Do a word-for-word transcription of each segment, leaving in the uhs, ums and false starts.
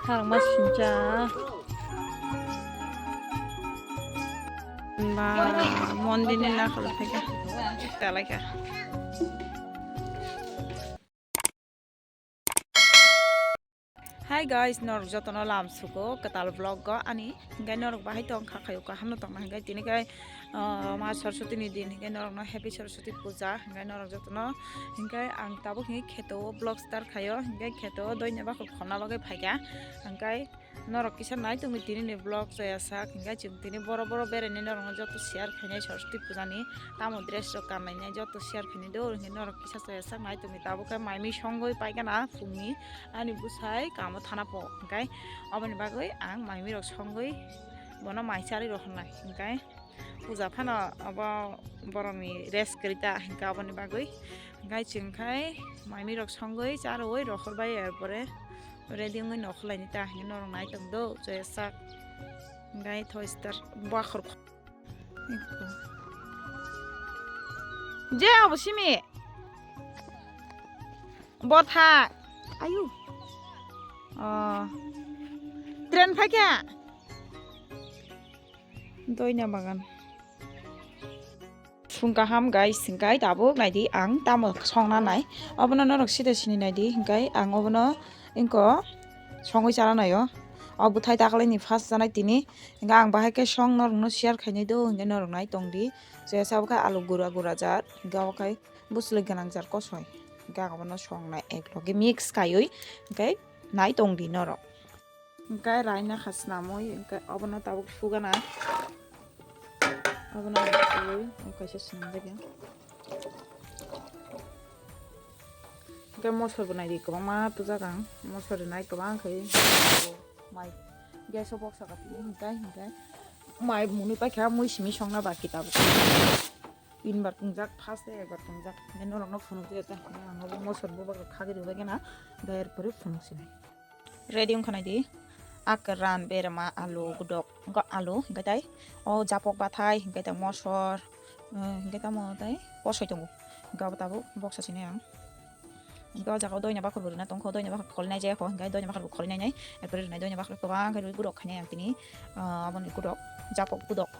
Khangma sincha. Ba, mondir ni nakholo phaikha. Talaikha. Hi guys, norok jotono lam sugo kwtal vlog o ani. Hinkhe norok bahai tong kha khayo, kaham no tongna hinkhe tini khe, ah, ma Saraswati ni din, hinkhe norok no happy Saraswati puja, hinkhe norok jotono, hinkhe ang tabuk hinkhe kheto o vlog start khayo, hinkhe kheto o doina bakhor khonna bagwi phaikha, hinkhe norok kisa nai tongwi tini ni vlog chaya sak, hinkhe chwng tini boro boro berainai norok no joto share khainai Saraswati puja ni, tamo dress rok kanlainai joto share khainai do, hinkhe norok kisa chaya sak nai tongwi tabuk khe mai mui songwi paikha na phung ni. Ani bwsai kamo thana po, hinkhe oboni bagwi ang mai mui rok songwi bono mai charwi rw hwnna, hinkhe puja phano obo borokni rest kwrwi ta, hinkhe oboni bagwi, hinkhe chwng khai mai mui rok songwi charwi rohor bai, er pore ready wngwi nokhor laini ta, hinkhe norok nai tong do chaya sak, hinkhe thoi star bakhor. Je abo simi. Botha. Ayu. Oh. Train phaikha. Doina bagan. Phung kaham guys, hinkhe tabuk naidi ang tamo songna nai. Obono norok sida sini naidi, hinkhe ang obono ingko songwi chana naio. O bwthai daklaini first chanai tini. Hinkhe ang bahai khe song norokno share khainai do, hinkhe norok nai tongdi. Jesa bo khe alu gura gura jar, hinkhe obo khe bwswlwi gwnang jar kosoi. Hinkhe ang obono song nai ek loge mix khaiwi, hinkhe nai tongdi norok. Hinkhe raina kha swnamwi, hinkhe obono tabuk sugana. Obono ang suwi, ang kaisa swnamjak ya. Hinkhe mosor bo naidi kwbangma tujak ang, mosor rinai kwbang khe mai gas o boksa ka tini hinkhe, hinkhe mai mwnwi paikha mui simi songna baki tabuk. Tinbar tongjak, first day ekbar tongjak, hinkhe norokno phunukjak ta, hinkhe ang obo mosor bubagrok khagwi rwbaikhe na, berpore phunuk sinai. Ready wngkha naidi, akwran, berma, alu, gudok, wngkha alu, hinkhe tai o japok bathai, hinkhe tai mosor, eh, hinkhe tamo tai kosoi tongo, hinkhe abo tabuk boksa sinai ang. Hinkhe o jaga o doina bakhor bo rwna tongkho, doina bakhor kholinai jaya kho, hinkhe doina bakhor bo kholinai nai, erpore rwnai doina bakhor kwbang khe rwi gudok khainai ang tini, ah, aboni gudok, japok gudok,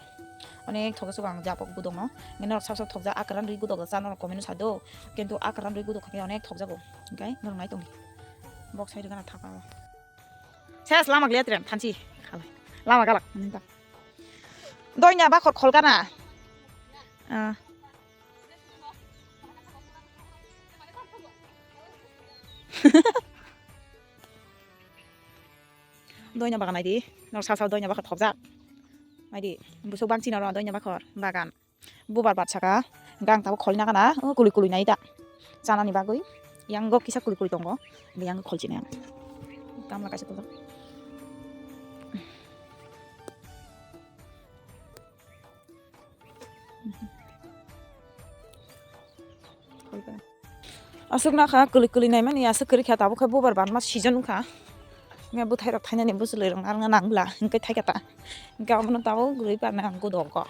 onek thokjak ang japok gudokno, hinkhe norok sak sak thokjak akwran rwi gudok cha norok comment o sa do, kintu akwran rwi gudok khe onek thokjago, hinkhe norok nai tongdi. Bok sai rwgana thaka o. Ses lama glia tren thanchi. Khalai. Lama galak. Doina bakhor kholkana. Ah. Doina bagan naidi. Nor sa sa doina bakhor thokjak. Naidi. Busuk bangchi noro doina bakhor bagan. Bubar bat saka, hinkhe ang tabuk kholi nagana, o kului kului nai da. Chanani bagwi, yango kisa kului kului tongo, hinkhe yango kholchinai ang. Tamla kaisa tongthok. Aswk nakha kwlwi kwlwi naimani aswk kwrwi kha tabuk khe bubar banma season wngkha. Hinkhe bwthairok thainani bwchwlwirok narwkna nangla hinkhe thaikha ta. Hinkhe obono tabuk rwi parnai ang gudokgo.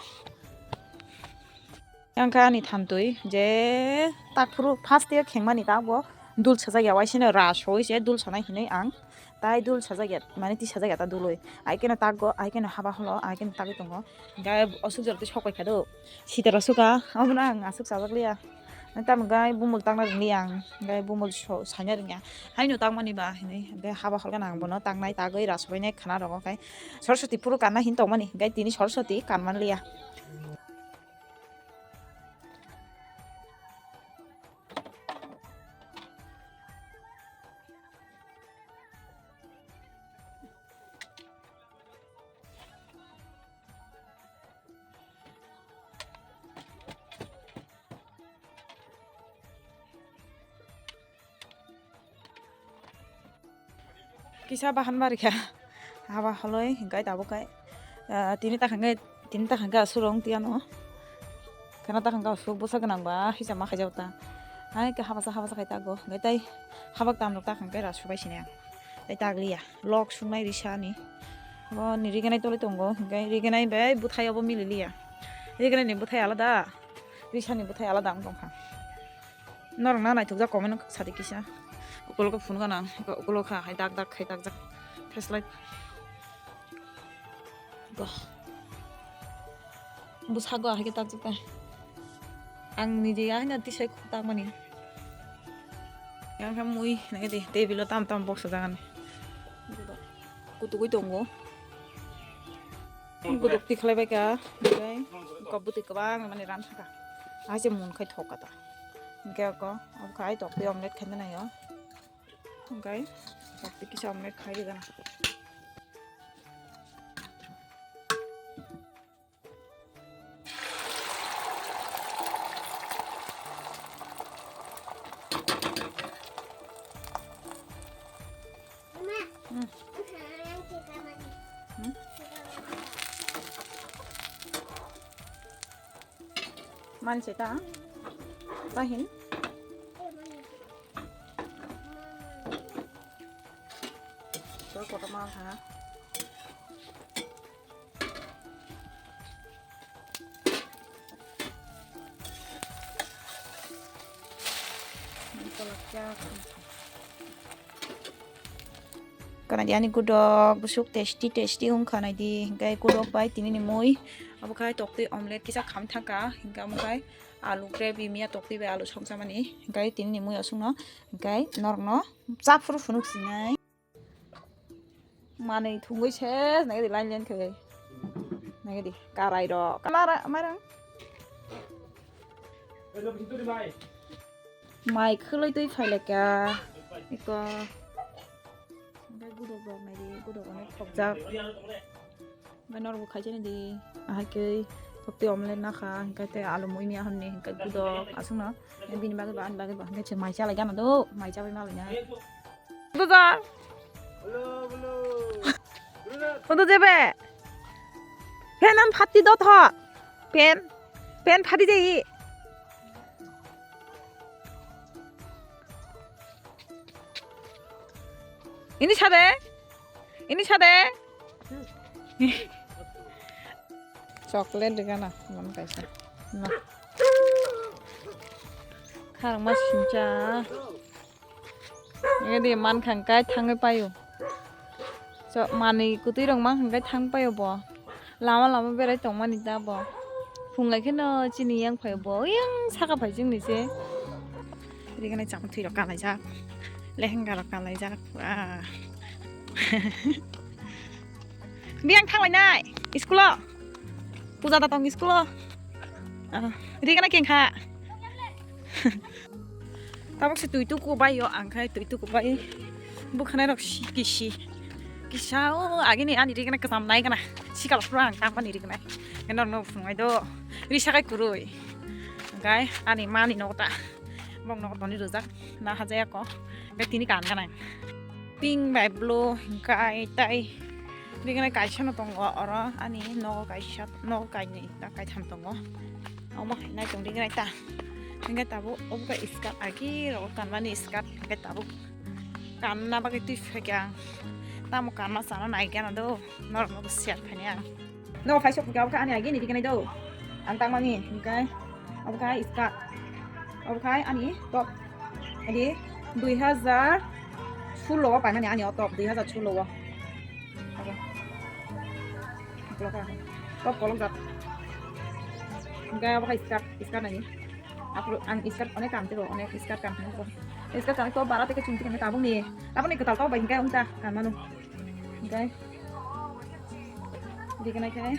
Hinkhe ani thantwi je takphuru first year khengmani tabuk dul sajak ya waisino ra soi se dul sanai hinwi ang. Tai dul sajak ya, mane twi sajak ya ta dulwi. Ai keno takgo, ai keno haba holo, ai keno tagwi tongo. Hinkhe aswk jora twi sok paikha do. Sitaro suka, obono ang aswk chajak liya. Tamo gai bumul tangna ringli ang, gai bumul so-, saina ringya. Haino tangmani ba hinwi, gai haba holgana ang bono tangnai tagwi rasobainai khana rogo khai. Saraswati phuru kanna hin tongmani, gai tini Saraswati kanman liya. Kisa bahan barikha haba holoi hinkhe tabuk khai, ah, tini takhangkhe, tini takhangkhe aswk rong tiyano. Khana takhangkhe aswk bwsa gwnang ba hisa ma khaijak ta. Hai khe habasa habasa khai tago hinkhe tai habak tamrok takhangkhe ra subai sini ang. Tai tagliya lok sungnai risa ni. Bo ni riganai toloi tongo hinkhe riganai bai bwthai obo mililiya. Riganai ni bwthai alada, risa ni bwthai alada wng tongkha. Norok na naithokjak comment sadi kisa. Ukulok phunukgo nang, ukulok kha hai dak dak khai dakjak. Flashlight. Go. Bwsago ahai khe takjak ta. Ang niji ahai na tisai takmani. Yang khe mui nai di table o tam tam box sajagani. Kutugui tongo. Kuduk tikhlai bai ka. Kok bwtwi kwbang mani ran thaka. Ahai se mun khai thok ka ta. Hingke ako, omo khai tok tei omelette khaina naio. Hingke tok tei kisa omelette khai rijana. Hmm. Hmm? Manse ta? Tahin? Kotor mal ha. Kana di ani gudok busuk tasty tasty wngkha nai di, hingke gudok bai tini ni mui abo khai tok twi omelette kisa kham thangka, hingke amo khai alu gravy miya tok twi bai alu song chamani, hingke tini ni mui aswk no, hingke norok no chaphuru phunuk sinai. Manui thungwi se nai di line line khe. Nai di karai rok. Kamara mairang. Mai khwlwi twi phailaka. Iko. Bai gudok rok nai di, gudok rok khokjak. Bai norok bo khaijani di. Ahai khe tokti omelette nakha, hingkhe tei alu mui miya hamni hingkhe gudok aswkno. Bini bagwi ba, ani bagwi ba. Hingkhe se mai chalai gana do, mai chabai malai na. Bujar. Udu jebe. Pen an phati dot ho. Pen. Pen phati jai. Ini sade. Ini sade. Chocolate de gana, man kaisa. Na. Kharang ma sincha. Ini di man khang kai thangwi payo. So, manui kutui rok man khang kai thang payo bo. Lama lama berai tongmani da bo. Phung lai kheno chini yang phai bo. Yang saka phai chini se. Ri gana chama thui rok kanai jak. Lehenga rok kanai jak. Wah. Biyang thang lai nai. School o. Puja da tong school o. Ah, ri gana keng kha. Tabuk se twi tuku bai yo, ang khai twi tuku bai. Bwkhanai rok si kisi. Kisa o agini ani rigna kwcham nai gana. Sikal phuru ang tang pani rignai. Gana no phungai do. Risa kai kurui. Gai ani mani no ta. Bong no toni rujak. Na hajaya ko. Gai tini kan gana. Pink bai blue hingkai tai. Rigna kaisa no tongo oro ani nogo kaisa nogo kainwi na kaitham tongo. Omo hai nai tong rigna ta. Hingke tabuk obo khe skirt agi rogo kanmani skirt hingke tabuk kanna bagwi twi phaikha ang. Tamo kanma chana nai gana do norok no share khaini ang. No, phai sok kha ani agi ni dikinai do. Ang tangmani, hingkai, obo khai skirt. Obo khai ani top. Adi dui hajar sullo o paimani ani o top, dui hajar sullo o. Obo. Top kolok jak. Hingkai obo khai skirt, skirt nai. Aku ang skirt onek kam tiro, onek skirt kam tiro. Skirt kami top bara teke chumti kami tabung ni. Tabung ni ketal top bai hingkai ungta kamanu. Hingkai. Di kenai kai.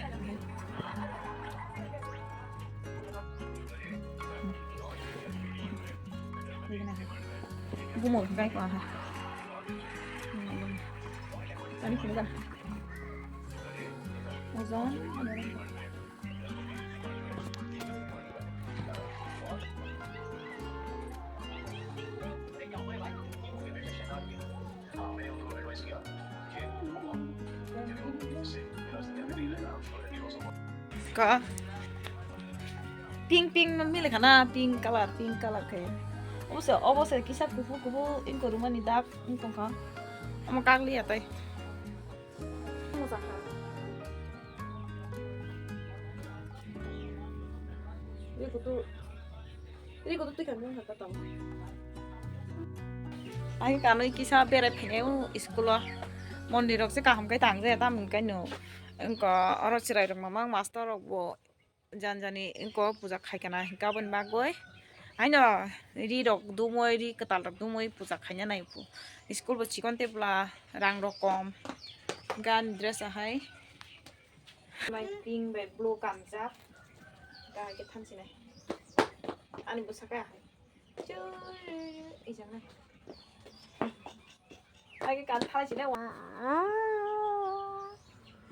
Di kenai kai. Bumung hingkai ko aha. Tani kini kan. Ozon. Ka pink pink no mile khana, pink color, pink color khe. Obo se, obo se kisa kuphur kuphur ingko rumani dak wng tongkha. Omo kagli ya tai. Moja kha. Ye kutu. Ai kanwi kisa berai phainai o school o. Mondir rok se kaham khe tang jaya, tamo hwnkhe no wngkha oro chwrai rok mamang master rok bo jan jani wngkha puja khai kana hinkhe aboni bagwi haino ri rok dumui, ri kwtal rok dumui puja khaina nai phu. School bo chikon tei bwla rang rok kom. Gan dress ahai. Mai pink bai blue kanjak. Ga ke thansinai. Ani bwsaka hai. Chul, ijang nai. Age kan thansinai wa.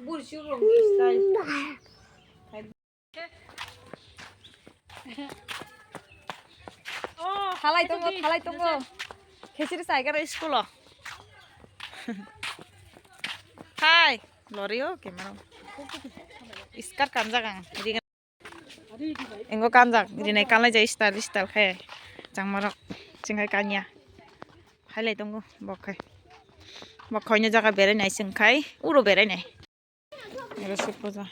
Bur chul rong style. Hai. Thalai tongo, thalai tongo. Khesiri saigaro school o. Hai, lori o camera. Iskar kanjak ang. Engo kanjak, rinai kanlai jai style style khai. Changmarok, chingkai kanya. Hailai tongo, bokhai. Bokhai no jaga berai nai chingkai, uro berai nai. Ero se puja.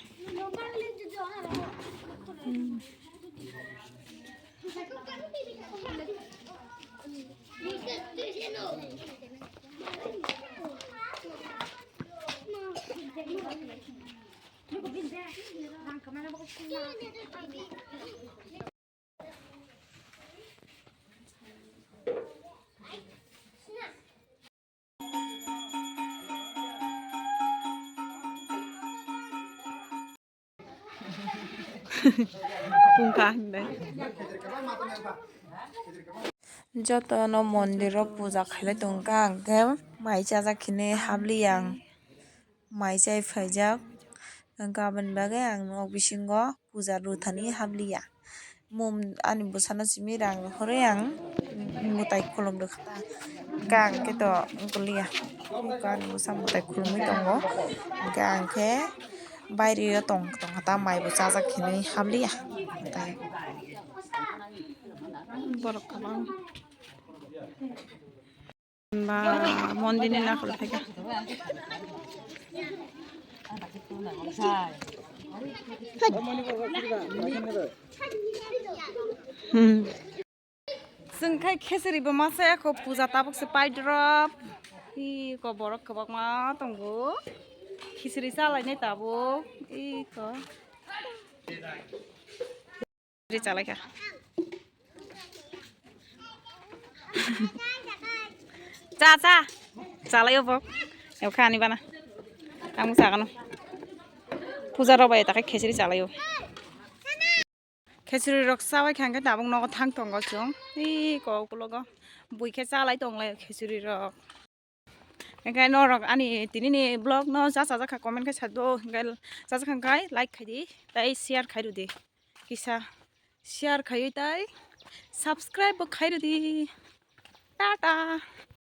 Pungkha hinwi. Jotono mondir o puja khailai tongkha, hwnkhe mai chajak hinwi habliya ang. Mai chai phaijak, hwnkhe aboni bagwi ang nok bisingo puja rwthani habliya. Mum ani bwsano simi rang rohorwi ang mwtai khulum rwkha ta, hwnkhe ang khe to wng liya. Ani bwsa mwtai khulumwi tongo, hwnkhe ang khe baireo tong tongkha ta, maibo chajak hinwi habliya. Borok kwbang. Ba, mondirni nakhwlai phaikha. Hmm. Chwng khai khesiri bo ma chaya kho, puja tabuk se pai drop. Iko borok kwbangma tongo. Khesiri chalainai tabuk. Iko. Ri chalaikha. Cha, cha. Chalaio bo. Eokha ani bana. Ang chagano. Puja rok bai ta khe khesiri chalaio. Khesiri rok chabai kha hwnkhe tabuk nogo thang tongo chwng. Iko ukulogo. Bui khe chalai tonglai khesiri rok. Hwnkhe norok ani tinini vlog no cha chajak kha comment khe sa do, hwnkhe chajak kha hwnkhe like khai di tei share khai rw di, kisa share khaiwi tei subscribe bo khai rw di. Tata.